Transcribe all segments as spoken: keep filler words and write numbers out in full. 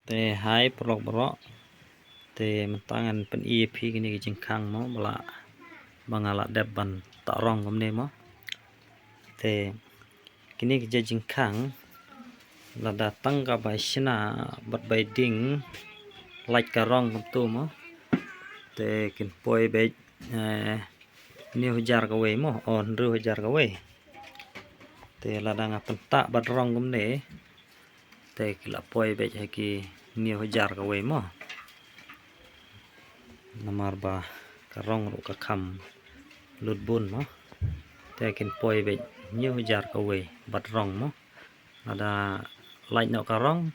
Te hai paralok baroh. Te mynta ngan pyni ïa phi kine ki jingkhang mo, ba la, ba nga la dep ban tah rong kumne mo. Te kine ki jingkhang, lada tang ka bai shna bad bai ding, lait ka rong kumtu mo. Te kin poi beit, eh, hynñiew hajar kawei mo, o hynriew hajar kawei. Te lada nga pyntah bad rong kumne, te ki la poi beit ha ki hynñiew hajar kawei mo. Namar ba ka rong ruh ka kham lut bun mo. Te kin poi beit hynñiew hajar kawei bad rong mo. Lada lait noh ka rong,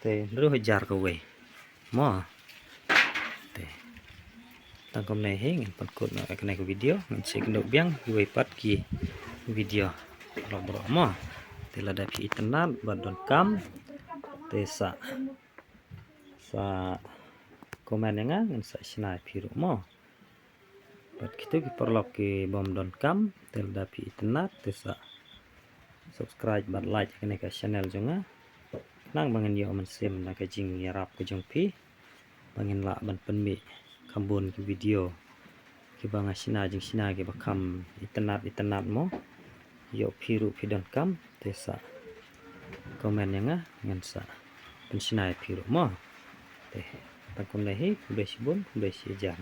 te hynriew hajar kawei mo. Te tang kumne hi ngan pynkut noh ïa kane ka video, ngan sa ïakynduh biang kiwei pat ki video baroh baroh mo. Te lada phi itynnad bad donkam, te sa, sa comment ïa nga, ngan sa shna ïa phi ruh mo. Bad kito ki paralok ki bym donkam, te lada phi itynnad, te sa subscribe bad like ïa kane ka channel jong nga. Khnang ba ngin ïoh mynsiem na ka jingïarap ka jong phi, ba ngin lah ban pynmih kham bun ki video kiba nga shna, jingshna kiba kham itynnad itynnad mo. Ïoh phi ruh phi donkam, te sa comment ïa nga, ngan sa pynshna ïa phi ruh mo. Te tang kumne hi, khublei shibun, khublei shihajar.